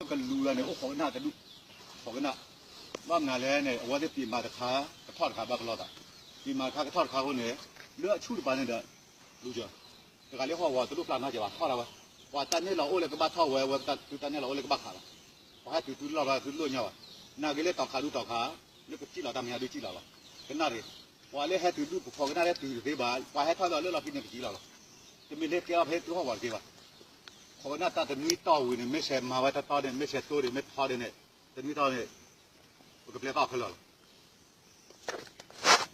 ကလူၤလီၤန့ၣ် အိၣ်ဃိးကနၣ်တဒူၣ်, ဃိးကနၣ်, ဘၣ်မနုၤလဲၣ်န့ၣ် အဝဲသ့ၣ်ပ့ၤမၤတခါ ကထီၣ်တခါဘၣ်ကလီသး, ပ့ၤမၤတခါကထီၣ်တခါအဃိန့ၣ် လၢအဆူၣ်တပၤန့ၣ်ဒီး လူၤကၢၤ, တဂၤလၢဟီၣ်ဝီၤတလိၣ်ပျၢ်နီတစဲးဘၣ် ထီၣ်ဒၣ်ဝဲ, ပှၤတၢ်နဲၣ်လီၤအိၣ်လၢကဘၣ်ထီၣ်ဝဲ ဝဲသုတၢ်နဲၣ်လီၤအိၣ်လၢကဘၣ်ခးလီၤ, ပှၤဟဲတုၤသုလီၢ်ဘၣ်သုလိၣ်ညါဘၣ်, နာ်က့လၢတီၤခးဒူတီၤခး, လၢကစံၣ်လီၤတၢ်မဟါဒုစံၣ်လီၤလီၤ, ကနၣ်ရံၣ်, ပှၤလၢဟဲတုၤဒူပဃိးကနၣ်လၢတုၤတသ့ဘၣ် ပှၤဟဲထီၣ်ဒီးလၢလီၢ်ခံန့ၣ်ကစံၣ်လီၤလီၤ, တမ့ၢ်လၢကဲထီၣ်ဖဲသုဟီၣ်ဝီၤတက့ၢ်ဘၣ် ဃိးကနၣ်တၢ်တနွံတီၢ်ဝံၤန့ၣ် မ့ၢ်ဆဲးမၤဝဲတတီန့ၣ် မ့ၢ်ဆဲးတိၢ်န့ၣ် မ့ၢ်ထီန့ၣ် တနွံတီၢ်န့ၣ် ပကပျဲသီၣ်ခဲလၢာ်လီၤ,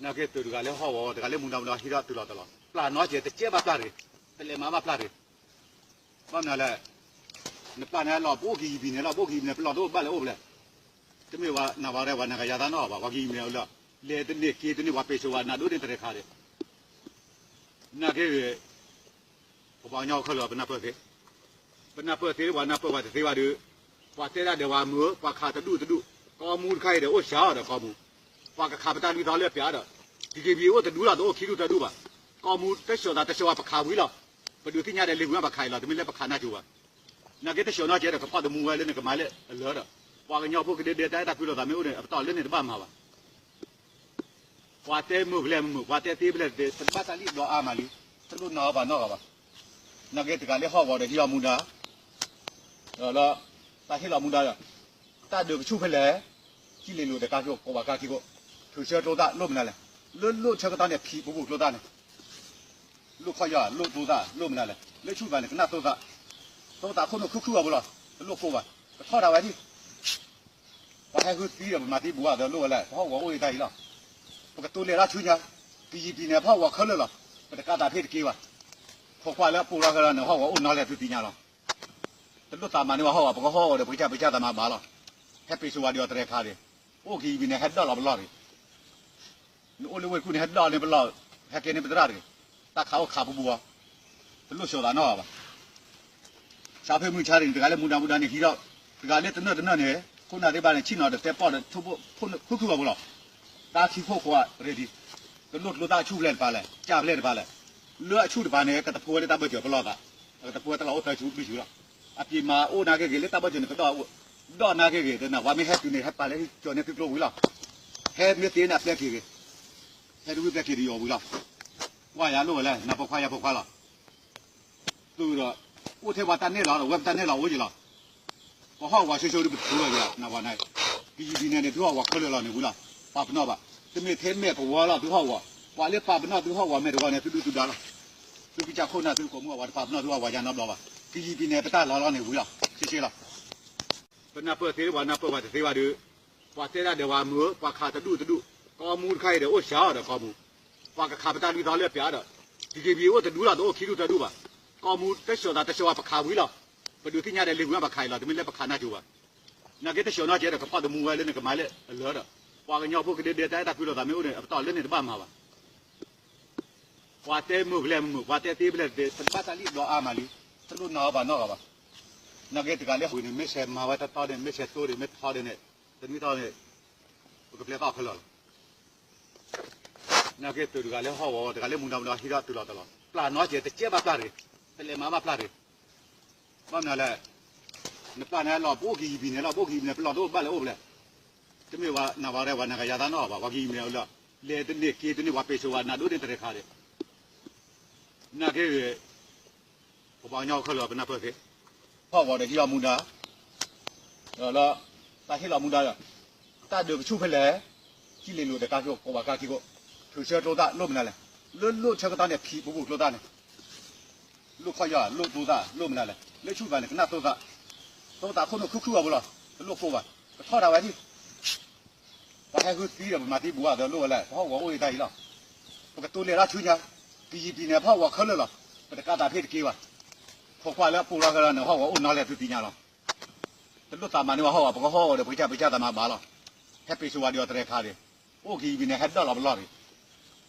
နာ်က့သုးတဂၤလၢဟီၣ်ဝီၤ တဂၤလၢမူဒါမူဒါဟံးထီၣ်တုၤလီၤတလီၤ ပျၢ်နီတစဲးတကဲဘၣ်ပျၢ်တဂ့ၤ, တလဲၤမၤဘၣ်ပျၢ်တဂ့ၤ, ဘၣ်မနုၤလဲၣ်, နပျၢ်န့ၣ်လီၤ ပအိၣ်ကယံာ်ဘံၣ်န့ၣ်လီၤ ပအိၣ်ကယံာ်ဘံၣ်န့ၣ် ပလီၢ်တအိၣ်ဘၣ်လဲၤအိၣ်ဖဲလဲၣ်, တမ့ၢ်ဝဲနၢ်ဝဲရဲၣ်ဝဲနၢ်ကယၤသးနီၣ်ဘၣ် ပှၤကယံာ်ဘံၣ်န့ၣ်လီၤ, လဲၤတန့ၢ်က့ၤတန့ၢ်ပှၤပ့ၤစိၤဝဲနၤဒိၣ်န့ၢ်တရဲၣ်ခါဒီး နာ်က့ဂ့ၤ, ပပှၤကညီခဲလၢာ်ပနၢ်ပၢၢ်သ့, ပနၢ်ပၢၢ်သ့ပှၤနၢ်ပၢၢ်ပှၤတသ့ဘၣ်ဒီး, ပှၤတဲဒၣ်ဒီးပှၤမုာ် ပှၤခးတဒူၣ်တဒူၣ်, ကီၢ်မူတခါအံၤဒီးအိၣ်စှၤအီၤဒီးကီၢ်မူ, ပှၤကခးပတၢ်လွံၢ်သီလၢပျၢၤဒီး, ကက့ၤဘံၣ်အိၣ်တဒူလီၤတအိၣ်ခံဒူၣ်တဒူၣ်ဘၣ်, ကီၢ်မူတဆှီသးတဆှီဝဲပခးဝံၤလီၤ, ပဒုးသ့ၣ်ညါဒီးလံာ်ဝံၤဘၣ်ခးအံၤလီၤ တမ့ၢ်လၢပခးနၢ်ကၠိဘၣ်, နာ်က့တဆှီနီၢ်ကဲဒီးကဖီၣ်တမူဝဲလၢနကမၤလၢအလၢဒီး, ပှၤကညီဖိကဒဲဒဲတၢ်အဲၣ်တၢ်ကွံလိာ်သးမ့ၢ်အိၣ်န့ၣ် အပတီၢ်လၢန့ၣ်တဘၣ်မၤဘၣ် ပှၤတဲမုာ်ဖဲလဲၣ်မုာ် ပှၤတဲသ့ဖဲလဲၣ်သ့ ပတဘၣ်တၢ်လံၣ်ဘျီအါမးလံ, တလိၣ်နီၢ်အီၤပှၤနီတဂၤဘၣ်, နာ်က့တဂၤလၢဟီၣ်ဝီၤဒီးဟံးအီၤမူဒါ, ဒီးလၢ တၢ်ဟ့ၣ်လီၤမူဒါဒီး, တၢ်ဒုးကဆူၣ်ဖဲလဲၣ်, ကံၣ်လ့ၤလိာ်ဒီးကါခိၣ် ကိးဘၣ်ကါခံခိၣ်, ထုးဆၢကျိသၣ်လိၣ်မနုၤလဲၣ်, လၢလိၣ်ဆၢကတီၢ်န့ၣ် ဖံးပူၤပူၤကျိသၣ်န့ၣ် လိၣ်ခီၣ်ယီၢ် လိၣ်သိသၣ် လိၣ်မနုၤလဲၣ် လၢဆူၣ်သးန့ၣ် ကနၣ်သိသၣ်, သိသၣ်ခိၣ်နူာ်ခုၣ်ခုၣ်အပူၤလီၤ, တလိၣ်ကိၢ်ဘၣ်, ကထီၣ်ဒၣ်ဝဲဒၣ်, ပှၤဟဲဃုသံဒီးပမၤသံဘူးအသးလိၣ်ဝဲလဲၣ် ပဟီၣ်ဝီၤအိၣ်အံၤတၢ်အံၤလီၤ, ပကတိၤလဲၤလၢဆူညါ, ကယံာ်ပံၤန့ၣ် ပဟီၣ်ဝီၤခဲလၢာ်လီၤ, ပတကးသးဖဲတက့ၢ်ဘၣ်, ခိးကွၢ်လၢအပိာ်လီၤခဲလၢာ်န့ၣ် ဟီၣ်ဝီၤအိၣ်နီၤလဲၣ်သုသ့ၣ်ညါလီၤ, တလိၣ်သးမၤန့ၢ်ဝဲဟီၣ်ဝီၤ ပကဟီၣ်ဝီၤဒီးပကစၢ်ပကစၢ်သးမၤဘၣ်လီၤ, ဟဲပ့ၤစိဝဲဒီးတရဲၣ်ခါဒံး, အိၣ်ကယံာ်ပံၤန့ၣ် ဟဲဒၣ်လီၤပလီၢ်တဂ့ၤ နအိၣ်လၢဝ့ၢ်တကူၣ်န့ၣ် ဟဲဒၣ်န့ၣ်ပလီၢ်, ဟဲကဲန့ၣ်ပသရၣ်တဂ့ၤ, တၢ်ခးအိၣ်ခးပူၤပူၤအီၤ, တလိၣ်စိာ်သးနီတဂၤဘၣ်, ဆါဖဲမုၢ်ဆါတနံၤ တဂၤလၢမူဒါမူဒါန့ၣ်ဟံးထီၣ်, တဂၤလၢတနၢၣ်တနၢၣ်န့ၣ် ခိၣ်နၢ်သ့ၣ်တဖၣ်န့ၣ် ဆ့ၣ်နီၤဒီးတဲပီၣ်ဒီးထိၣ်ဖိ ခိၣ်ခုၣ်အပူၤလီၤ, တၢ်ခံခိၣ်ဃိး ready, တလိၣ်ကျိသၣ်အဆူၣ်ဖဲလဲၣ်တပၤလဲၣ် ကၢ်ဖဲလဲၣ်တပၤလဲၣ်, လၢအဆူၣ်တပၤန့ၣ် ကတဖိဝဲလၢတၢ်ဘၢၣ်စၢၤပလီၢ်သး, ကတဖိဝဲတၢ်လီၢ်အိၣ်သၢဆူလွံၢ်ဆူလီၤ, အပျ့ၤမၤအိၣ်နာ်က့ဂ့ၤလၢတၢ်ဘၢၣ်စၢၤန့ၣ်ကဒီး, ဒီးနာ်က့ဂ့ၤ တနၢ်ဝဲမ့ၢ်ဟဲတုၤန့ၣ် ဟဲပာ်လၢဟံၣ်ကၠီၤန့ၢ်သုကျိဝံၤလီၤ, ဟဲမ့ၢ်သ့န့ၣ်အပျဲၢ်က့ၤဂ့ၤ ဟဲတဝံၣ်ပျဲၢ်က့ၤတယီၤဝံၤလီၤ, ကွၢ်ယၤလိၣ်ဝဲလဲၣ် နဖိခွါယဖိခွါလီၤ, သုဒီး, အိၣ်ထဲပှၤတၢ်နဲၣ်လီၤဒီး ဝဲပတၢ်နဲၣ်လီၤအိၣ်ယံၤလီၤ, ပဟီၣ်ဝီၤဆိဆိဒုးပထူလီၤယံၤလီၤ နဝၤန့ၣ်, ကယံာ်ပံၤန့ၣ်န့ၣ် သုဟီၣ်ဝီၤခဲလၢာ်လီၤန့ၣ်ဝံၤလီၤ, ပာ်ပနီၣ်ဘၣ်, တမ့ၢ်ထဲမဲာ်ကဝီၤလီၤသုဟီၣ်ဝီၤ, ပှၤလၢပာ်ပနီၣ်သုဟီၣ်ဝီၤမဲာ်တဂီၤန့ၣ် သုဒုၣ်သုဒါလီၤ, သုကစၢ်ခိၣ်နၢ်သုကိးမုၢ်အဝၤတပာ်ပနီၣ်သုဟီၣ်ဝီၤယါနီတဘျီဘၣ်, ကယံာ်ပံၤန့ၣ် ပတၢ်လီၤလီၤန့ၣ်ဝံၤလီၤ, ရှဲရှဲလီၤ ပနၢ်ပၢၢ်သ့ပှၤနၢ်ပၢၢ်ပှၤတသ့ဘၣ်ဒီး, ပှၤတဲဒၣ်ဒီးပှၤမုာ် ပှၤခးတဒူၣ်တဒူၣ်, ကီၢ်မူတခါအံၤဒီးအိၣ်စှၤအီၤဒီးကီၢ်မူ, ပှၤကခးပတၢ်လွံၢ်သီလၢပျၢၤဒီး, ကက့ၤဘံၣ်အိၣ်တဒူလီၤတအိၣ်ခံဒူၣ်တဒူၣ်ဘၣ်, ကီၢ်မူတဆှီသးတဆှီဝဲပခးဝံၤလီၤ, ပဒုးသ့ၣ်ညါဒီးလံာ်ဝံၤဘၣ်ခးအံၤလီၤ တမ့ၢ်လၢပခးနၢ်ကၠိဘၣ်, နာ်က့တဆှီနီၢ်ကဲဒီးကဖီၣ်တမူဝဲလၢနကမၤလၢအလၢဒီး, ပှၤကညီဖိကဒဲဒဲတၢ်အဲၣ်တၢ်ကွံလိာ်သးမ့ၢ်အိၣ်န့ၣ် အပတီၢ်လၢန့ၣ်တဘၣ်မၤဘၣ် ပှၤတဲမုာ်ဖဲလဲၣ်မုာ် ပှၤတဲသ့ဖဲလဲၣ်သ့ ပတဘၣ်တၢ်လံၣ်ဘျီအါမးလံ, တလိၣ်နီၢ်အီၤပှၤနီတဂၤဘၣ်, နာ်က့တဂၤလၢဟီၣ်ဝီၤန့ၣ် မ့ၢ်ဆဲးမၤဝဲတတီန့ၣ် မ့ၢ်ဆဲးတိၢ်န့ၣ် မ့ၢ်ထီန့ၣ်န့ၣ်, တနွံတီၢ်န့ၣ်, ပကပျဲသီၣ်ခဲလၢာ်လီၤ, နာ်က့သုးတဂၤလၢဟီၣ်ဝီၤ တဂၤလၢမူဒါမူဒါဟံးထီၣ်တုၤလီၤတလီၤ ပျၢ်နီၢ်ကဲတကဲဘၣ်ပျၢ်တဂ့ၤ, တလဲၤမၤဘၣ်ပျၢ်တဂ့ၤ, ဘၣ်မနုၤလဲၣ်, နပျၢ်န့ၣ်လီၤ ပအိၣ်ကယံာ်ဘံၣ်န့ၣ်လီၤ ပအိၣ်ကယံာ်ဘံၣ်န့ၣ် ပလီၢ်တအိၣ်ဘၣ်လဲၤအိၣ်ဖဲလဲၣ်, တမ့ၢ်ဝဲနၢ်ဝဲရဲၣ်ဝဲနၢ်ကယၤသးနီတဂၤဘၣ် ပှၤကယံာ်ဘံၣ်န့ၣ်လီၤ, လဲၤတန့ၢ်က့ၤတန့ၢ်ပှၤပ့ၤစိၤဝဲနၤဒိၣ်န့ၢ်တရဲၣ်ခါဒီး, နာ်က့ဂ့ၤ ပပှၤကညီခဲလၢာ်ပနၢ်ပၢၢ်သ့, ဟီၣ်ဝီၤဒီးဟံးအီၤမူဒါ, ဒီးလၢ, တၢ်ဟ့ၣ်လီၤမူဒါဒီး, တၢ်ဒုးကဆူၣ်ဖဲလဲၣ်, ကံၣ်လ့ၤလိာ်ဒီးကါခိၣ် ကိးဘၣ်ကါခံခိၣ်, ထုးဆၢကျိသၣ်လိၣ်မနုၤလဲၣ်, လၢလိၣ်ဆၢကတီၢ်န့ၣ် ဖံးပူၤပူၤကျိသၣ်န့ၣ်, လိၣ်ခီၣ်ယီၢ် လိၣ်သိသၣ် လိၣ်မနုၤလဲၣ် လၢဆူၣ်သးန့ၣ် ကနၣ်သိသၣ်, သိသၣ်ခိၣ်နူာ်ခုၣ်ခုၣ်အပူၤလီၤ, တလိၣ်ကိၢ်ဘၣ်, ကထီၣ်ဒၣ်ဝဲဒၣ် ပှၤဟဲဃုသံဒီးပမၤသံဘူးအသးလိၣ်ဝဲလဲၣ် ပဟီၣ်ဝီၤအိၣ်အံၤတၢ်အံၤလီၤ, ပကတိၤလဲၤလီၤဆူညါ, ကယံာ်ပံၤန့ၣ် ပဟီၣ်ဝီၤခဲလၢာ်လီၤ, ပတကးသးဖဲတက့ၢ်ဘၣ်, ခိးကွၢ်လၢအပိာ်လီၤခဲလၢာ်န့ၣ် ဟီၣ်ဝီၤအိၣ်နီၤလဲၣ်သုသ့ၣ်ညါလီၤ, တလိၣ်သးမၤန့ၢ်ဝဲဟီၣ်ဝီၤ ပကဟီၣ်ဝီၤဒီးပကစၢ်ပကစၢ်သးမၤဘၣ်လီၤ, ဟဲပ့ၤစိဝဲဒီးတရဲၣ်ခါဒံး, အိၣ်ကယံာ်ပံၤန့ၣ် ဟဲဒၣ်လီၤပလီၢ်တဂ့ၤ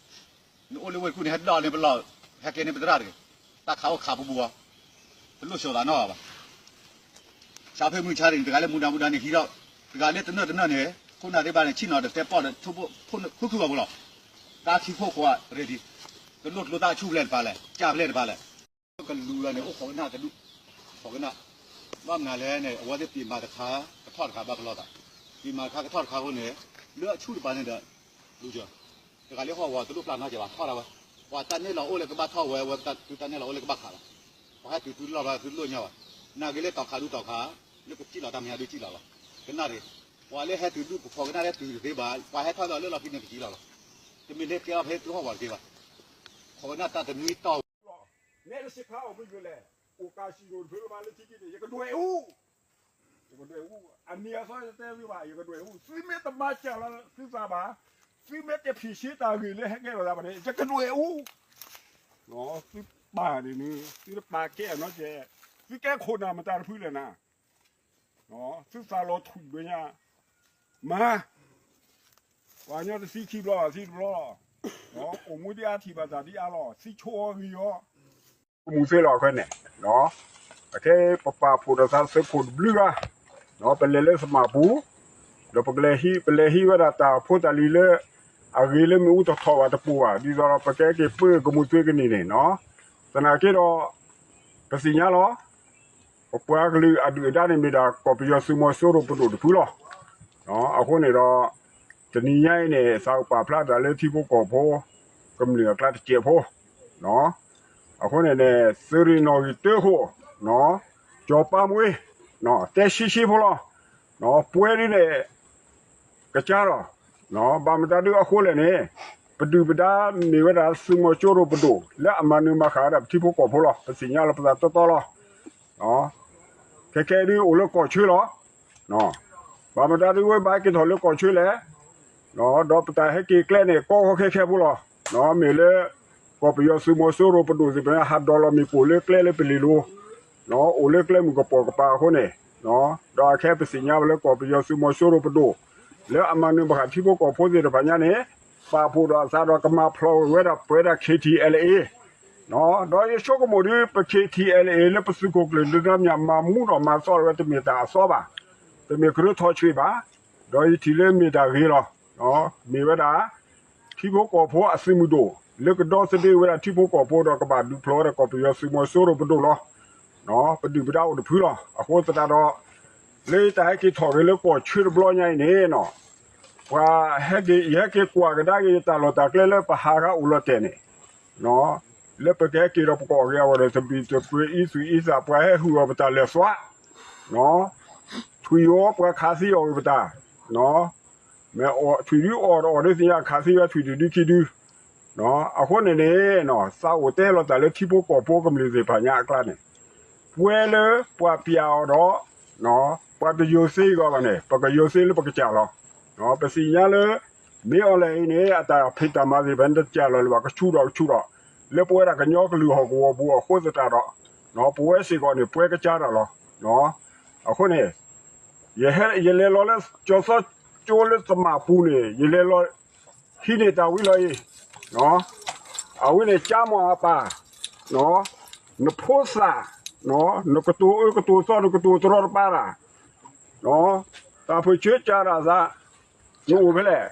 နအိၣ်လၢဝ့ၢ်တကူၣ်န့ၣ် ဟဲဒၣ်န့ၣ်ပလီၢ်, ဟဲကဲန့ၣ်ပသရၣ်တဂ့ၤ, တၢ်ခးအိၣ်ခးပူၤပူၤအီၤ, တလိၣ်စိာ်သးနီတဂၤဘၣ်, ဆါဖဲမုၢ်ဆါတနံၤ တဂၤလၢမူဒါမူဒါန့ၣ်ဟံးထီၣ်, တဂၤလၢတနၢၣ်တနၢၣ်န့ၣ်, ခိၣ်နၢ်သ့ၣ်တဖၣ်န့ၣ် ဆ့ၣ်နီၤဒီးတဲပီၣ်ဒီးထိၣ်ဖိ ခိၣ်ခုၣ်အပူၤလီၤ, တၢ်ခံခိၣ်ဃိး ready, တလိၣ်ကျိသၣ်ဆူၣ်ဖဲလဲၣ်တပၤလဲၣ် ကၢ်ဖဲလဲၣ်တပၤလဲၣ် ကလူၤလီၤန့ၣ် အိၣ်ဃိးကနၣ်တဒူၣ်, ဃိးကနၣ်, ဘၣ် ဘၣ်မနုၤလဲၣ်န့ၣ် အဝဲသ့ၣ်ပံးမၤတခါ ကထီၣ်တခါဘၣ်ကလီသး, ပံးမၤတခါကထီၣ်တခါအဃိန့ၣ် လၢအဆူၣ်တပၤန့ၣ်ဒီး လူၤကၢၤ, တဂၤလၢဟီၣ်ဝီၤတလိၣ်ပျၢ်နီတစဲးဘၣ် ထီၣ်ဒၣ်ဝဲ, ပှၤတၢ်နဲၣ်လီၤအိၣ်လၢကဘၣ်ထီၣ်ဝဲ ဝဲသုတၢ်နဲၣ်လီၤအိၣ်လၢကဘၣ်ခးလီၤ, ပှၤဟဲတုၤသုလီၢ်လီၤသုတလိၣ်ညါဘၣ်, နာ်က့လၢတီၤခးဒုတီၤခး, လၢကစံၣ်လီၤတၢ်မံၤဟးဒုစံၣ်လီၤလီၤ, ကနၣ်ရံၣ်, ပှၤလၢဟဲတုၤဒုကဖီၣ်ကနၣ်လၢတုၤတသ့ဘၣ် ပှၤဟဲထီၣ်ဒီးလၢလီၢ်ခံန့ၣ်ကစံၣ်လီၤလီၤ, တမ့ၢ်လၢကဲလီၤဖဲသုဟီၣ်ဝီၤတသ့ဘၣ်, ခိးကနၣ်တၢ်တနွံတီၢ် နဲတစ့ခါအီၤမ့ၢ်ယိၤလဲၣ်, အိၣ်ကးစံးရိၤတဖုလၢဘၣ်လၢထံက့ၤန့ၣ် ယကဒွဲၣ်အူ, ယကဒွဲၣ်အူ, အမံၤအသီယတဲသုဘၣ် ယကဒွဲၣ်အူ, သုမ့ၢ်တမၤစၢၤလီၤသုသးဘၣ်, သုမ့ၢ်တဖံးဆ့တၢ်ဂ့ၢ်လၢဟဲကဲထီၣ်သးဘၣ်န့ၣ် ယကဒွဲၣ်အူ, သုပာ်န့ၣ်န့ၣ် သုတပာ်ကဲအနီၢ်ကဲ, သုကဲခိၣ်နၢ်မတၤတဖုလဲၣ်နၤ, သုသးလီၤထွံၣ်ဘၣ်ညါ, မၤ ပှၤကညီတသံခံဘျီဘၣ်သံတဘျီလီၤ, အိၣ်မူဒ်အါထံၣ်ဘၣ်တၢ်ဒ်အါလီၤ သံဆိအီၤဂံၢ်အီၤ, ကမူၢ်သ့လီၤအဃိန့ၣ်, အခဲပပာ်ဖှိၣ်ဒီးသးသုးခိၣ်တဘျုးဂၤ, ပလဲၤလၢသမၣ်ပူၤ, ဒီးပကလဲၤဟံး ပလဲၤဟံးဝဲဒၣ်တၢ်ဖိတၢ်လံၤလၢ အဂ့ၤလၢမ့ၣ်အူတထီၣ်ဘၣ်တပူၤဘၣ် ဒ်သိးဒီးပကဲက့ၤပၢကမူၢ်သ့ကန့ၢ်န့ၣ်နီၤ, သနာ်က့ဒီး ပသ့ၣ်ညါလီၤ ပပှၤကလုာ်အဒုၣ်အဒါန့ၣ်မ့ၢ်ဒၣ်ကီၢ်ပယီၤသုးမီၤစိရိၤပဒိၣ်တဖုလီၤ. အဃိန့ၣ်ဒီး တနံၤညါအံၤန့ၣ် သးအိၣ်ပာ်ဖျါတၢ်လၢထံဖိကီၢ်ဖိ ကမျၢၢ်အကျါတစဲးဖိ, အဃိန့ၣ်န့ၣ် သုးရ့ၣ်နီၣ်ဂံၢ်တၢဃိၣ်, ကၠီၤပၢ်မွ့, တဲရှဲရှဲဖိလီၤ. ပှဲၤဒ်န့ၣ် ကစၢ်လီၤ. ဘၣ်မတၤဒုအဃိလဲၣ်န့ၣ် ပဒုၣ်ပဒါမ့ၢ်ဝဲဒၣ်သုးမီၤစိရိၤပဒိၣ် လၢအမၤနၢၤမၤဃၣ်ဝဲဒၣ်ပထံဖိကီၢ်ဖိလီၤ. ပသ့ၣ်ညါလီၤပသးတီတီလီၤ. ခဲခဲဒုအိၣ်လၢကီၢ်ဆၢလီၤ. ဘၣ်မတၤဒုဝဲဘၣ်က့ၤထီၣ်လၢကီၢ်ဆၢလဲၣ်. ဒီးပတၢ်ဟဲက့ၤကျဲန့ၣ် ကီကီခဲခဲဖိလီၤ. မ့ၢ်လၢ ကီၢ်ပယီၤသုးမီၤစိရိၤပဒိၣ်သ့ၣ်တဖၣ်န့ၣ် ဟးဒိးလီၤမ့ၣ်ပိၢ်လၢကျဲလၢပလ့ၢ်လိၤ, အိၣ်လၢကျဲမုၢ်ကပီၤကပၤအဃိန့ၣ်, ဒီးအခဲပသ့ၣ်ညါဝဲလၢကီၢ်ပယီၤသုးမီၤစိရိၤပဒိၣ် လၢအမၤနၢၤမၤဃၣ်ထံဖိကီၢ်ဖိသ့ၣ်တဖၣ်ညါန့ၣ် ပာ်ဖှိၣ်ဒီးအသးဒီးကမၤဖျိးဝဲဒၣ်ပဝဲဒၣ် ခ့ၣ်ထံၣ်အဲလ်အ့ ဒီးယဆိကမိၣ်ဒု ပ ခ့ၣ်ထံၣ်အဲလ်အ့ လၢပသုးခိၣ်ကျၢၢ်ဒုးနၤမၠၣ်မၤမူဒီးမၤသီဝဲတမ့ၢ်တၢ်အသီဘၣ်, တမ့ၢ်ကရၢထီၣ်ဆှံဘၣ်, ဒီးယထံၣ်လၢမ့ၢ်တၢ်ဂ့ၤလီၤ. မ့ၢ်ဝဲဒၣ် ထံဖိကီၢ်ဖိအသုးမုၢ်ဒိၣ် လၢကဒီသဒၢဝဲဒၣ်ထံဖိကီၢ်ဖိဒီးကဘၣ်ဒုးဖျိးဝဲဒၣ်ကီၢ်ပယီၤသုးမီၤစိရိၤပဒိၣ်လီၤ. ပဒုၣ်ပဒါအိၣ်တဖုလီၤ. အဃိသတးဒီး လၢယတၢ်ဟဲက့ၤထီၣ်ဂ့ၤလၢကီၢ်ဆၢတဘျီညါအံၤန့ၣ်နီၤ, ပှၤဟဲက့ၤ ယဟဲက့ၤကွၢ်ကဒါက့ၤယတၢ်လီၢ်တၢ်ကျဲလၢပဟးဂၤအိၣ်လီၤတဲာ်န့ၣ် လၢပကဟဲက့ၤဒီးပကအီၣ်ဂ့ၤအဂီၢ်ဒီး တဘံၣ်တပၢၢ်အံသူၣ်အံသး ပှၤဟဲဟုၣ်အီၤပတၢ်လဲၤသွး, ထွံၣ်အီၤပှၤခးသံအီၤဂ့ၤပတၢ်, မ့ၢ်ထွံၣ်ဒုအီၣ်တအီၣ်ဒုသ့ၣ်ညါ ခးသံဝဲထွံၣ်တဒုခံဒု, အဃိန့ၣ်န့ၣ် သးအိၣ်တဲလီၤတၢ်လၢထံဖိကီၢ်ဖိကမျၢၢ်သ့ၣ်တဖၣ်ညါအကျါန့ၣ်, ပှဲၤလၢပှၤပျၢ်အီၤဒီး ပှၤတယိၤသ့အဂီၢ်ဘၣ်န့ၣ် ပကယိၤသ့လၢပကစၢ်လီၤ. ပသ့ၣ်ညါလၢ မ့ၢ်အီၤလဲၣ်အံၤန့ၣ် အတၢ်ဖံးတၢ်မၤသ့ၣ်တဖၣ်န့ၣ် တစၢ်လီၤလၢၤဘၣ် ကဆူၣ်ဒီးကဆူၣ်ဒီး လၢပဝဲဒၣ်ကညီကလုာ်ဟီၣ်ကဝီၤပူၤအဃိသတးဒီး ပဝဲစ့ၢ်ကီးန့ၣ် ပှဲၤကစၢ်တၢ်လီၤ. အဃိန့ၣ် ယလဲၤလီၤလၢ ကၠီၤသီကၠိလၢသမၣ်ပူၤန့ၣ် ယလဲၤလီၤ ဟံးန့ၢ်တၢ်ဝံလီၤအံၤ, အဝဲန့ၣ် ကၠါမီၢ်အပၢ် နဖိသၣ်, နကတိၤအၢကတိၤသီ နကတိၤတရီတပါတၢ်, တၢ်ပၢၢ်ဆၢကၢ်တၢ်သး နအိၣ်ဖဲလဲၣ်,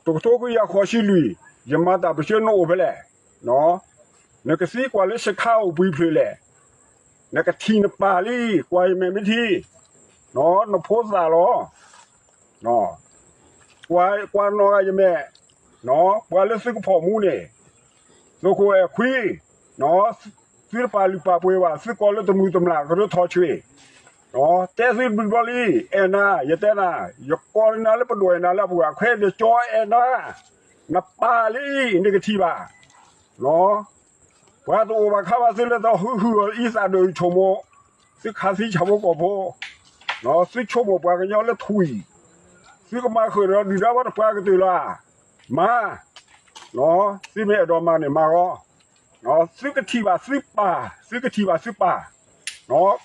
တကထိခွံကယၤဃိးဆံလွံၢ် ယမၤတၢ်ပၢၢ်ဆၢနအိၣ်ဖဲလဲၣ်, နကသံကွၢ်လၢ Chicago ပှံၤဖျၢၣ်လဲၣ်, နကထံၣ်နပၢ်လံ ကွၢ်ယမဲာ်မ့ၢ်ထံ, နဖိသၣ်လီၤ, ကွၢ်နီၢ်ဂၤယမဲာ်, ပှၤလၢသုကဖီၣ်မူန့ၣ်, သုးခိၣ်အဲၣ်ခွံ, သုတပာ်လုၢ်ပာ်ပှ့ၤဘၣ် သုကိးလၢတမုာ်တမျၢ်ကရၢထီၣ်ဆှံ, တဲသုတဘျီဘျီလံ, အဲၣ်နၤ ယတဲနၤ, ယကိးနၤလၢပဒိၣ်အဲၣ်နၤလၢအပူၤ အခဲအံၤန့ၣ် ကၠီအဲၣ်နၤ, နပၢ်လံ နကထံၣ်ဘၣ် ပှၤတအိၣ်ဘၣ်ခါဘၣ်သုလၢတၢ်ဟုဟုအံသးဒီးဆိကမိၣ်, သုခးသံဆၣ်ဖိကီၢ်ဖိ, သုဆိကမိၣ်ပှၤကညီလၢထွံၣ်, သုကမၤဃုာ်ဒီးဒုၣ်ဒါဘၣ်တပှၤကတၢၢ်လၢၤ, မၤ, သုမ့ၢ်အဲၣ်ဒိးမၤန့ၣ်မၤဂီၢ်, သုကထံၣ်ဘၣ်သုပၢ်, သုကထံၣ်ဘၣ်သုပၢ်,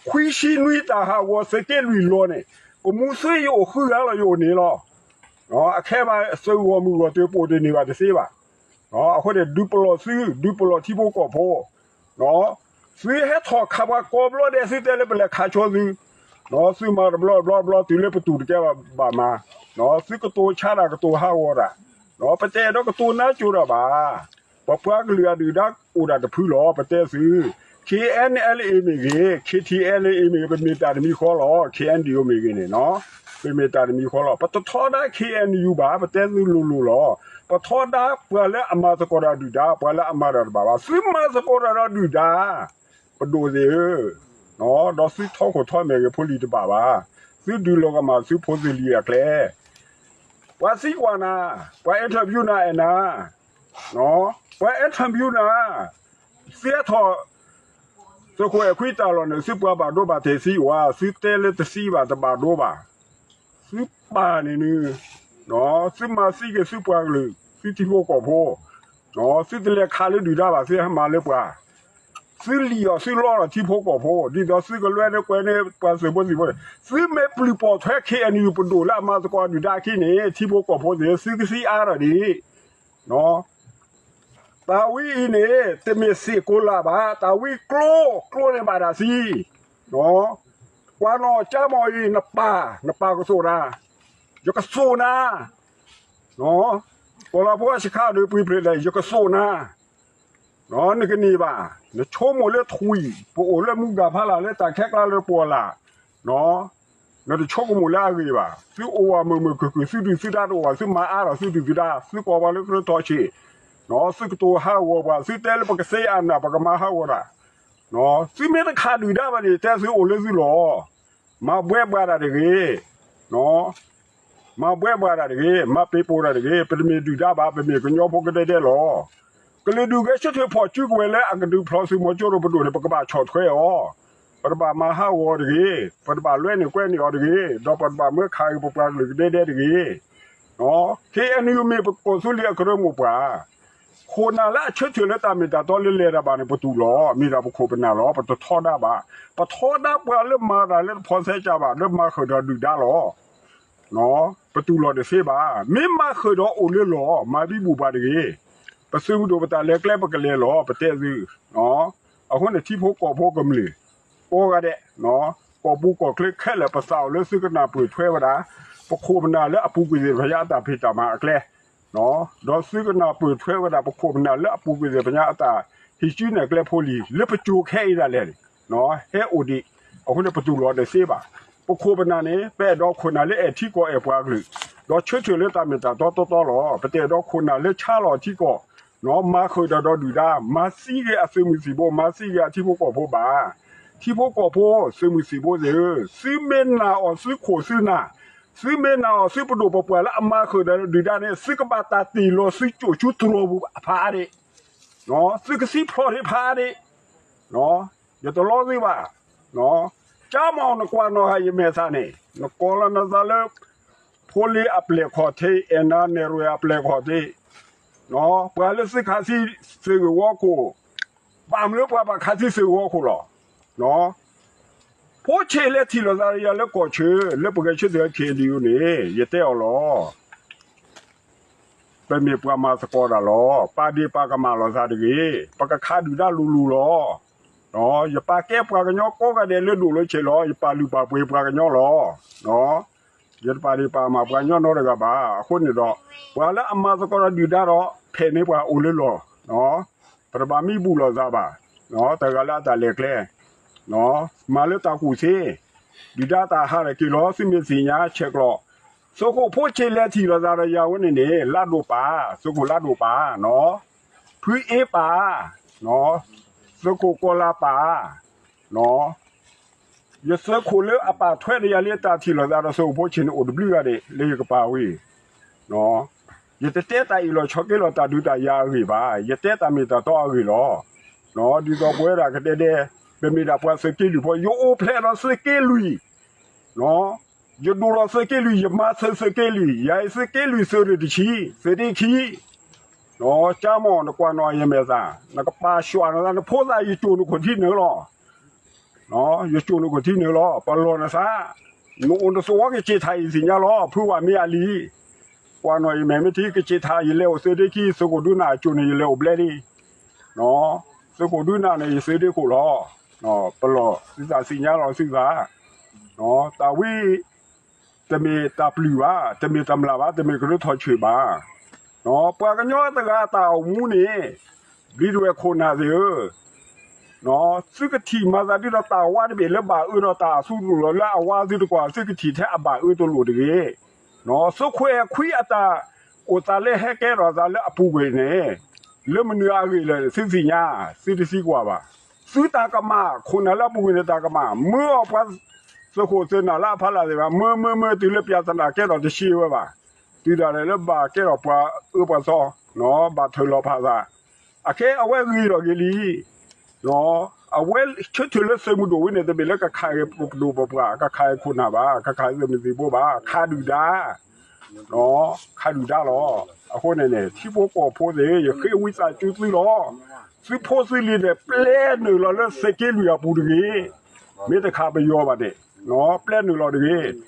ခွံဆံနွံတၢ်ဟးဂီၤသုးက့လွံၢ်လီၤန့ၣ်, ပမူသုယအိၣ်ဃုဂၤလီၤ ယအိၣ်န့ၣ်လီၤ. အခဲဘၣ်သုးဂီၢ်မုၢ်ဂီၢ်တၢၢ် ပအိၣ်တန့ၢ်ဘၣ်တသ့ဘၣ်. အဃိန့ၣ် ဒုးပလီၢ်သု, ဒုးပလီၢ်ထံဖိကီၢ်ဖိ, သုဟဲထီၣ်ခးပှၤကိးဘျီဒဲး သုတဲလၢပလဲၤခးဆိသု, သုမၤတဘျီဘျီဘျီ တုၤလၢပတူၢ်တကဲဘၣ်မၤ, သုကတိၤဆါတၢ်ကတိၤဟးဂီၤတၢ်, ပတအဲၣ်ဒိးကတိၤနါစိၤတၢ်ဘၣ်. ပပှၤကလုာ်အဒုၣ်ဒါအိၣ်ဒၣ်တဖုလီၤ ပတဲသု, K N L A မ့ၢ်ဂ့ၤ, K T L A မ့ၢ်ဂ့ၤ, ပမ့ၢ်တၢ်တမံၤဃီလီၤ. K N D O မ့ၢ်ဂ့ၤန့ၣ်နီၤ, ပမ့ၢ်တၢ်တမံၤဃီလီၤ. ပတထီဒါ K N U ဘၣ်, ပတဲသုလိၤလိၤလီၤ. ပထီဒါပှၤလၢအမၤသကိးတၢ်ဒုၣ်ဒါ, ပှၤလၢအမၤတၢ်တဘၣ်ဘၣ်. သုမၤသကိးတၢ်ဒီးဒုၣ်ဒါ, ပဒိၣ်သ့ၣ်ဧၢ, ဒီးသုထီခိၣ်ထီမဲာ်ဂ့ၤဖိလံၤတဘၣ်ဘၣ်. သုဒုးလီၤကမၣ်သုဖိသုလံၤအကျဲ ပှၤသံကွၢ်နၤ, ပှၤ interview နၤအဲၣ်နၤ, ပှၤ interview နၤ, သ့ထီၣ် သုးခိၣ်အဲၣ်ခွံတၢ်လီၢ်န့ၣ် သုပှၤဘၣ်ဒိဘၣ်ထံးသံဝဲ, သုတဲလၢတသံဘၣ်တဘၣ်ဒိဘၣ်. သုပာ်န့ၣ်နုၤ, သုမၤသံက့ၤသုပှၤကလုာ်, သုထံဖိကီၢ်ဖိ, သုတလဲၤခးလၢဒုၣ်ဒါဘၣ်, သုဟဲမၤလၢပှၤ သုလံၣ်အီၤသုလီအီၤထံဖိကီၢ်ဖိ, ဒ်သိးသုကလွဲန့ၢ်ကွဲန့ၢ်ပှၤသုးဖိသံၣ်ဖိန့ၣ်, သုမ့ၢ်ပျုၢ်ပိာ်ထွဲ K N U ပဒိၣ်လၢအမၤသကိးဒုၣ်ဒါအခံန့ၣ် ထံဖိကီၢ်ဖိသ့ၣ် သုကသံအါထီၣ်ဒံး. တၢ်ဝံအံၤန့ၣ် တမ့ၢ်စ့ၢ်ကိးလၢ်ဘၣ်, တၢ်ဝံကျိ ကျိန့ၣ်ဘၣ်တၢ်သံ. ကွၢ်နီၣ်ကၠါမီၤအံၤ နပၢ်, နပၢ်ကသိၣ်နၤ, ယကသိၣ်နၤ, ကီၢ်လၤဖိအဆခါဒီးပှံဖျဲးလဲၣ် ယကသိၣ်နၤ, နကန့ၢ်ဘၣ်, နဆိကမိၣ်လၢထွံၣ် ပအိၣ်လၢမူဂၤဖးလၢ်လၢတၢ်ခဲကျါလၢပှီၢ်လၢ်, နတဆိကမိၣ်လၢအဂ့ၢ်ဘၣ်. သုအိၣ်ဝဲမုာ်မုာ်ခုၣ်ခုၣ် သုဒုၣ်သုဒါတအိၣ်ဘၣ်, သုမၤအါထီၣ်သုဒုၣ်သုဒါ, သုကိးပှၤလၢကရၢထီၣ်ဆံး, သုကတိၤဟးဂီၤပှၤ, သုတဲလၢပကသ့အနၢ် ပကမၤဟးဂီၤတၢ်, သုမ့ၢ်တခးဒုၣ်ဒါဘၣ်န့ၣ် တဲသုအိၣ်လၢသုလီၢ်, မၤဘှဲဘှါတၢ်တဂ့ၤ, မၤဘှဲဘှါတၢ်တဂ့ၤ, မၤပ့ၤပိာ်တၢ်တဂ့ၤ, ပတမ့ၢ်ဒုၣ်ဒါဘၣ်, ပမ့ၢ်ကညီဖိကဒဲဒဲလီၤ. ကလုာ်ဒူၣ်ဂဲၤဆၢထၢၣ်ဖီၣ်စုကဝဲၤလၢအကဒုးဖျီသုးမီၤကၠိရိၤပဒိၣ်န့ၣ် ပကဘၣ်ဆီၣ်ထွဲအီၤ, ပတဘၣ်မၤဟးဂီၤအီၤတဂ့ၤ, ပတဘၣ်လွဲန့ၢ်ကွဲန့ၢ်အီၤတဂ့ၤ, ဒီးပတဘၣ်မၢခးဂ့ၤပပှၤကလုာ်ကဒဲဒဲတဂ့ၤ. ခ့ၣ်အဲၣ်ယူၣ်မ့ၢ်ပကီၢ်သူလ့ၤအကရၢမိၢ်ပှၢ်, ခိၣ်နၢ်လၢအဆၢထၢၣ်လၢတၢ်မ့ၢ်တၢ်တီလၢလဲၤတၢ်ဘၣ်န့ၣ် ပတူၢ်လိာ်, မ့ၢ်ဒၣ်ပခိၣ်ပနၢ်လီၤ, ပတထီဒါဘၣ်. ပထီဒါပှၤလၢမၤတၢ်လၢတဖိးသဲကၢ်ဘၣ်, လၢမၤဃုာ်ဒီးဒုၣ်ဒါလီၤ. ပတူၢ်လိာ်တသ့ဘၣ်. မ့ၢ်မၤဃုာ်ဒီးအိၣ်လၢလီၢ်, မၤဘံဘူၣ်ဘၣ်တဂ့ၤ. ပသုးမုၢ်ဒိၣ်ပတၢ်လဲၤကျဲပကလဲၤလီၤ, ပတဲသု. အဃိန့ၣ်ထံဖိကီၢ်ဖိကမျၢၢ် ကိးဂၤဒဲး, ကီၢ်ပူၤကီၢ်ချၢခဲလၢာ် ပသးအိၣ်လၢသုကနၢ်ပၢၢ်ထွဲဝဲဒၣ် ပခိၣ်ပနၢ်လၢအပူၤကွံာ်သ့ၣ်တဖၣ်ညါအတၢ်ဖံးတၢ်မၤအကျဲ ဒီးသုကနၢ်ပၢၢ်ထွဲဝဲဒၣ်ပခိၣ်ပနၢ်လၢအပူၤကွံာ်သ့ၣ်တဖၣ်ညါအတၢ်ဟံးစုနဲၣ်ကျဲဖိလံၤ လၢပစိၤခဲအံၤဒၣ်လဲာ်န့ၣ် ဟဲအိၣ်ဒံး. အဃိန့ၣ်ပတူၢ်လိာ်တသ့ဘၣ်. ပခိၣ်ပနၢ်န့ၣ် ပအဲၣ်ဒိးခိၣ်နၢ်လၢအဲၣ်ထံကီၢ်အဲၣ်ပှၤကလုာ်, ဒီးဆၢထၢၣ်လၢတၢ်မ့ၢ်တၢ်တီတီတီလီၤ. ပတအဲၣ်ဒိးခိၣ်နၢ်လၢဆါလီၤထံကီၢ်, မၤဃုာ်ဒီးဒီးဒုၣ်ဒါ, မၤသံက့ၤအသုးမုၢ်သံၣ်ဘိ, မၤသံက့ၤအထံဖိကီၢ်ဖိဘၣ်. ထံဖိကီၢ်ဖိ, သုးမုၢ်သံၣ်ဘိသ့ၣ်ဧၢ, သုမ့ၢ်နာ်အီၤသုခိၣ်သုနၢ်, သုမ့ၢ်နာ်အီၤသုပဒိၣ်ပပှၢ်လၢအမၤဃုာ်ဒီးဒုၣ်ဒါန့ၣ် သုကဘၣ်တၢ်တ့ၢ်လီၤသုကၠိၣ်ဆူတြီၤပူၤဖးအါဒံး, သုကသံဖျိးဒံးဖးအါဒံး. ယတလီသုဘၣ်. ကၠါမီၤ နကွၢ်နီၣ်ဃာ်ယမဲာ်သးန့ၣ် နကိးလီၤနသးလၢ ဖိလ့အပျဲၢ်ခီၣ်ထံး, အဲၣ်နၤနဲၣ်ရွဲၣ်အပျဲၢ်ခီၣ်ထံး, ပှၤလၢသုခးသံသုးဂ့ၢ်ဝီခိၣ်, ဘၣ်မနုၤပှၤဘၣ်ခးသံသုးဂ့ၢ်ဝီခိၣ်လီၤ. ဖိဆံးလဲၤထံၣ်လိာ်သးဒီးယၤလၢကီၢ်ဆၢ, လၢပဂဲၤဆၢထၢၣ် ခ့ၣ်အဲၣ်ယူၣ်န့ၣ် ယတဲအီၤလီၤ. ပမ့ၢ်ပှၤမၤသကိးတၢ်လီၤ. ပာ်ဒ့ၣ်ပာ်ကမၣ်လိာ်သးတဂ့ၤ. ပကခးဒုၣ်ဒါလိၤလိၤလီၤ. ယပာ်ကဲပှၤကညီကိးဂၤဒဲးလၢဒိၣ်လၢဆံးလီၤ. ယပာ်လုၢ်ပာ်ပှ့ၤပှၤကညီလီၤ. ယတပာ်ဒ့ၣ်ပာ်ကမၣ်ပှၤကညီနီတဂၤဘၣ်. အဃိန့ၣ်ဒီး ပှၤလၢအမၤသကိးဒီးဒုၣ်ဒါဒီး ဖဲးန့ၢ်ပှၤအိၣ်လၢလီၢ်, ပတဘၣ်မံဘူၣ်လိာ်သးဘၣ်. တဂၤလၢအတၢ်လဲၤကျဲ မၤလၢတၢ်ကူၣ်သ့, ဒုၣ်ဒါတၢ်ဟးထီၣ်က့ၤလီၤ. သုမ့ၢ်သ့ၣ်ညါဆဲးကျိး, သုးခိၣ်ဖိဆံးလဲၤထံၣ်လိာ်သးဒီးယၤဝဲန့ၣ်န့ၣ် လါဒိၣ်ပၢ်, သုးခိၣ်လါဒိၣ်ပၢ်, ဖုအ့ပၢ်, သုးခိၣ်ကီၤလၤပၢ်, ယသုးခိၣ်လၢအပာ်ထွဲဒီးယၤလၢတၢ်ထံၣ်လိာ်သးဒီးသုးခိၣ်ဖိဆံးန့ၣ် အိၣ်တဘျုးဂၤဒဲးလၢယကပာ်ဝဲ ယတတဲတၢ်အ့ၣ်လိာ်ဆိးက့လိာ်တၢ်ဒုးတၢ်ယၤအဂ့ၢ်ဘၣ်. ယတဲတၢ်မ့ၢ်တၢ်တီအဂ့ၢ်လီၤ. ဒ်သိးပဝဲဒၣ်ကဒဲဒဲ, ပမ့ၢ်ဒၣ်ပှၤသုးက့လွံၢ်ဖိ, ယအိၣ်ဖျဲၣ်ဒီးသုးက့လွံၢ်, ယဒိၣ်လီၤသုးက့လွံၢ်, ယမၤသုးသုးက့လွံၢ်, ယၤအံၤသုးက့လွံၢ်သုးရ့ၣ်တဆံ, သုးဒ့ခံ ကၠါမီၤ နကွၢ်နီၣ်ယမဲာ်သး, နကပာ်ဆှွၣ်နသး, နဖိသၣ်ယကၠိၣ်နခိၣ်ထံနုာ်လီၤ. ယကၠိၣ်နခိၣ်ထံနုာ်လီၤ, ပလီၢ်နသး, နအိၣ်နသဝီကစ့းထးအံၤသ့ၣ်ညါလီၤ, ဖုဝဲမ့ၢ်အလံၤ, ကွၢ်နီၣ်ယမဲာ်မ့ၢ်ထံကစ့းထး ယလဲၤအိၣ်သုးဒ့ခံ, သုးခိၣ်ဒုနၢ်အကၠိၣ်န့ၣ် ယလဲၤအိၣ်ဘျဲဒံး, သုးခိၣ်ဒုနၢ်န့ၣ် ယသုးဒ့ခိၣ်လီၤ, ပလီၢ်သုသးသ့ၣ်ညါလီၤသုသး, တၢ်ဝံ တမ့ၢ်တၢ်ပျုၢ်ဘၣ်, တမ့ၢ်တမျၢ်ဘၣ်, တမ့ၢ်ကရၢထီၣ်ဆၢၣ်ဘၣ်. ပှၤကညီတဂၤအတၢ်အိၣ်မူန့ၣ်, ဘျံးဒဝဲၢ်ခိၣ်နၢ်သ့ၣ်ဧၢ, သုကထံၣ်မၤသးဒ်ဒီးတၢ်ဝါတဘ့ၣ်လၢဘၣ်အၢဒီးတၢ်အသူတလိာ်လၢအဝါသုတကွၢ် သုကထံၣ်ထဲအဘၣ်အၢတလိာ်တဂ့ၤ. သုးခိၣ်အဲၣ်ခွံအတၢ်အိၣ်သးလၢဟဲကဲထီၣ်သးလၢအပူၤကွံာ်န့ၣ် လၢမနုၤအဂ့ၢ်လဲၣ် သုသ့ၣ်ညါ, သုတသံကွၢ်ဘၣ်. သုတၢ်ကမၣ် ခိၣ်နၢ်လၢအပူၤကွံာ်န့ၣ်တၢ်ကမၣ် မၢအီၣ်ပှၤသုးခိၣ်သုးနၢ်လၢအဖီလာ်သ့ၣ်တဖၣ် မၢမၢမၢတုၤလၢပျၢ်သနာ်ကဲထီၣ်တဆံဝဲဘၣ်. တုၤဒၣ်လဲာ်လၢဘၣ်ကဲထီၣ်ပှၤအၢပှၤသီ ဘၣ်ထုးလီၤဖးသး အခဲအဝဲဂ့ၤထီၣ်က့ၤလံ. အဝဲဆၢထၢၣ်လၢသုးမုၢ်ဒိၣ်ဝဲန့ၣ် တမ့ၢ်လၢကခးဂ့ၤပဒိၣ်ပပှၢ် ကခးဂ့ၤခိၣ်နၢ်ဘၣ်, ကခးဂ့ၤသုးမုၢ်သံၣ်ဘိဘၣ်, ခးဒုၣ်ဒါ ခးဒုၣ်ဒါလီၤ. အဃိန့ၣ်န့ၣ် ထံဖိကီၢ်ဖိသ့ၣ် ယဃ့ဝံသးစူၤသုလီၤ. သုဖိသုလံၤန့ၣ် ပျဲနုာ်လီၤလၢသုးက့လွံၢ်အပူၤတဂ့ၤ. မ့ၢ်တခးပယီၤဘၣ်န့ၣ် ပျဲနုာ်လီၤတဂ့ၤ.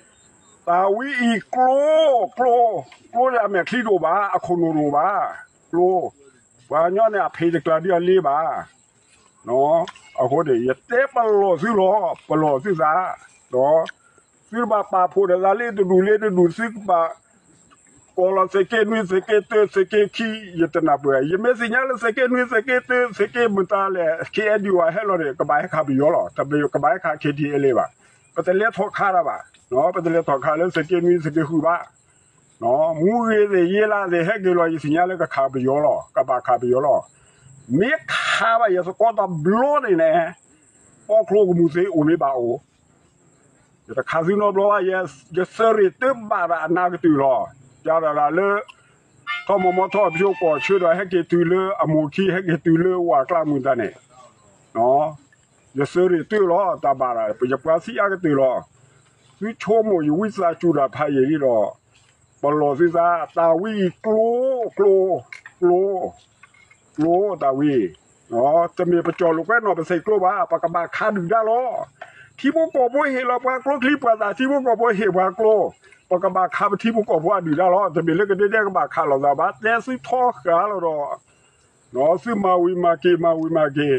တၢ်ဝံအံၤကျိ ကျိ ကျိန့ၣ်အမဲာ်ချံတအိၣ်ဘၣ်, အခိၣ်နူာ်တအိၣ်ဘၣ်, ကျိ ပှၤကညီန့ၣ် အဖံးတကျၢၤဒ်အလ့ဘၣ်. အဃိန့ၣ် ယတဲပလီၢ်သုလီၤ, ပလီၢ်သုသး, သုတဘၣ်ပာ်ဖှိၣ်ဒီးသးလၢတဒူၣ်လၢတဒူၣ် သုကဘၣ် ကိးလီၤသုးက့နွံသုးက့တၢသုးက့ခံ ယတနၢ်ပၢၢ်, ယမ့ၢ်သ့ၣ်ညါလၢသုးက့နွံသုးက့တၢသုးက့မတၤလဲၣ် ခ့အဲဒံဝဲဟဲလီၤန့ၣ် ကဘၣ်ဟဲခးပယီၤလီၤ. တဘၣ်ကဘၣ်ဟဲခး ခ့ဒံအဲလ့ဘၣ်. ပတလဲၤထီၣ်ခးတၢ်ဘၣ်, ပတလဲၤထီၣ်ခးလၢသုးက့နွံသုးက့ဃုဘၣ်. မူဂ့ၤသ့ၣ်ယ့လးသ့ၣ်ဟဲက့ၤလီၤ ယသ့ၣ်ညါလၢကခးပယီၤလီၤ, ကဘၣ်ခးပယီၤလီၤ. မ့ၢ်ခးဘၣ်ယသကိးတဘျီန့ၣ်န့ၣ် ပီချိကမူၣ်သ့အိၣ်မ့ၢ်ဘၣ်အိၣ် ယတခးသုနီတဘျီဘၣ်, ယသုးရ့ၣ်တၢဘၣ်ဒီးအနၢ်ကတၢၢ်လီၤ. ယၤဒၣ်ဒၣ်လၢ ထီၣ်မီၢ်မီၢ်ထီၣ်ဖၠိကီၢ်ဆၢဒီး ဟဲက့ၤတုၤလၢအမိၢ်ခံ ဟဲက့ၤတုၤလၢဝၤကျါမုၢ်တၢ်န့ၣ် ယသုးရ့ၣ်တၢလီၤ တၢ်ဘၣ်ဒီး ယပှၤသံအါကတၢၢ်လီၤ. သုဆိကမိၣ်ယဝံသးစူၤတၢ်ဖးယံာ်လံဒီး ပလီၢ်သုသး တၢ်ဝံအံၤကျိ ကျိ ကျိ ကျိ တၢ်ဝံ တမ့ၢ်ပကၠီၣ်လိာ်ကွဲနီၢ်ပသံးကျိဘၣ်, ပကဘၣ်ခးဒုၣ်ဒါလီၤ. ထံဖိကီၢ်ဖိဟ့ၣ်လီၤပှၤကျိချံပှၤသၣ်, ထံဖိကီၢ်ဖိဟ့ၣ်ပှၤကျိ, ပကဘၣ်ခးပထံဖိကီၢ်ဖိအဒုၣ်ဒါလီၤ. တမ့ၢ်လၢကဒဲဒဲကဘၣ်ခးလိာ်သးဘၣ်, တဲသုထီဃာ်လီၤဒီး သုမၤဝံၤမၤက့ၤ မၤဝံၤမၤက့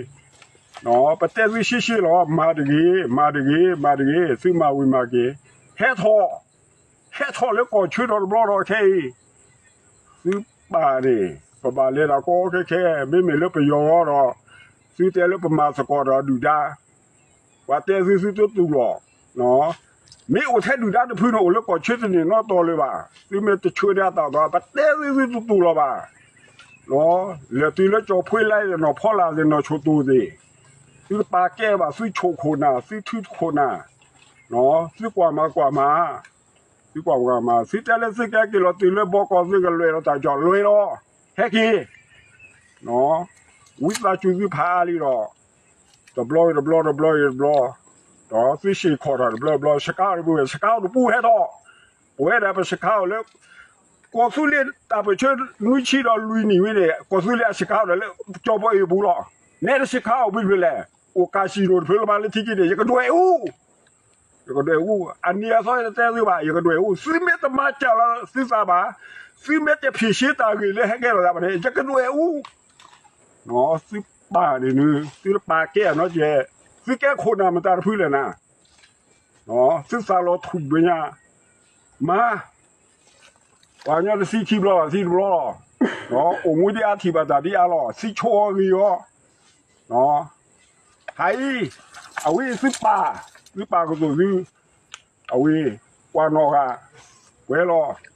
ၤ, ပတဲသုရှဲရှဲလီၤ, မၤတဂ့ၤ, မၤတဂ့ၤ, မၤတဂ့ၤ, သုမၤဝံၤမၤက့ၤ, ဟဲထီၣ်, ဟဲထီၣ်လၢကီၢ်ဆၢဒီးတဘျီဒီးခဲအံၤ သုပၢ်န့ၣ် ပဘၣ်လဲၤတၢ်ကီခဲခဲ, မ့မ့ၢ်လၢပယီၤဒီး သုတဲလၢပမၤသကိးဒီးဒုၣ်ဒါ, ပှၤတဲသုသုတတူၢ်လီၤ. မ့ၢ်အိၣ်ထဲဒုၣ်ဒါတဖုန့ၣ် အိၣ်လၢကီၢ်ဆၢတန့ၢ်နီတီၤလၢၤဘၣ်. သုမ့ၢ်တဆှၢဒၣ်တၢ်သိး ပတဲသုသုတတူၢ်လီၤဘၣ်. လဲၤတုၤလၢကၠီၤဖှ့လါသ့ၣ် နီၢ်ဖီလာ်သ့ၣ် နီၢ်ဆိၣ်တိၢ်သ့ၣ်, သုတပာ်ကဲဘၣ် သုဆိၣ်ခိၣ်နၢ် သုထုခိၣ်နၢ်, သုကွၢ်မၤကွၢ်မၤ သုကွၢ်မၤကွၢ်မၤ, သုတဲလၢသုကဟဲက့ၤလီၤတုၤလၢဘီကီၢ် သုကလွဲၢ်လီၤတၢ်ကီၢ် လွဲၢ်လီၤ, ဟဲက့ၤ, ဝံသးစူၤသုဖးအါလံဒီး တဘျီဂ့ၤတဘျီ တဘျီဂ့ၤတဘျီ, ဒီးသုစ့ၢ်ကီးထီၣ်တဘျီဘျီ စကါအိၣ်တပူၤ စကါအိၣ်တပူၤဟဲထီၣ်, ပဝဲဒၣ်ပစကါအိၣ်လၢ ကီၢ်သူလ့ၤတၢ်ပၢၢ်ဆၢနွံဆံဒီးလွံၢ်နံၣ်ဝံၤန့ၣ် ကီၢ်သူလ့ၤအစကါအိၣ်ဒီးလၢကၠီၤပီအ့ၣ်ပူၤလီၤ. နဲဒၣ်စကါအိၣ်ဘုတဖျၢၣ်လဲၣ်, အိၣ်ကးစံၣ်နိၣ်တဖျၢၣ်လၢမၤလၢထံက့န့ၣ် ယကဒွဲၣ်အူ ယကဒွဲၣ်အူ, အနံၤအသီယတတဲသုဘၣ် ယကဒွဲၣ်အူ, သုမ့ၢ်တမၤစၢၤလီၤသုသးဘၣ်, သုမ့ၢ်တဖံးဆှၢတၢ်ဂ့ၢ်လၢဟဲကဲထီၣ်သးဘၣ်န့ၣ် ယကဒွဲၣ်အူ, သုပၢ်န့ၣ်နုၤ သုတပာ်ကဲအနီကဲ, သုကဲခိၣ်နၢ်မတၤတဖုလဲၣ်နၤ, သုသးလီၤထူၣ်ဘၣ်ညါ, မၤ ပှၤကညီတသံခံဘျီဘၣ်သံတဘျီလီၤ, အိၣ်မူဒံးအါထံၣ်ဘၣ်တၢ်ဒံးအါလီၤ, သံဆိအီၤဂ့ၤအီၤ, ဟါအံၤ, အဝဲသုပၢ်, သုပၢ်ကသိးသု, အဝဲ, ကွၢ်နီၣ်ဂၤ, ပှဲၤလီၤ.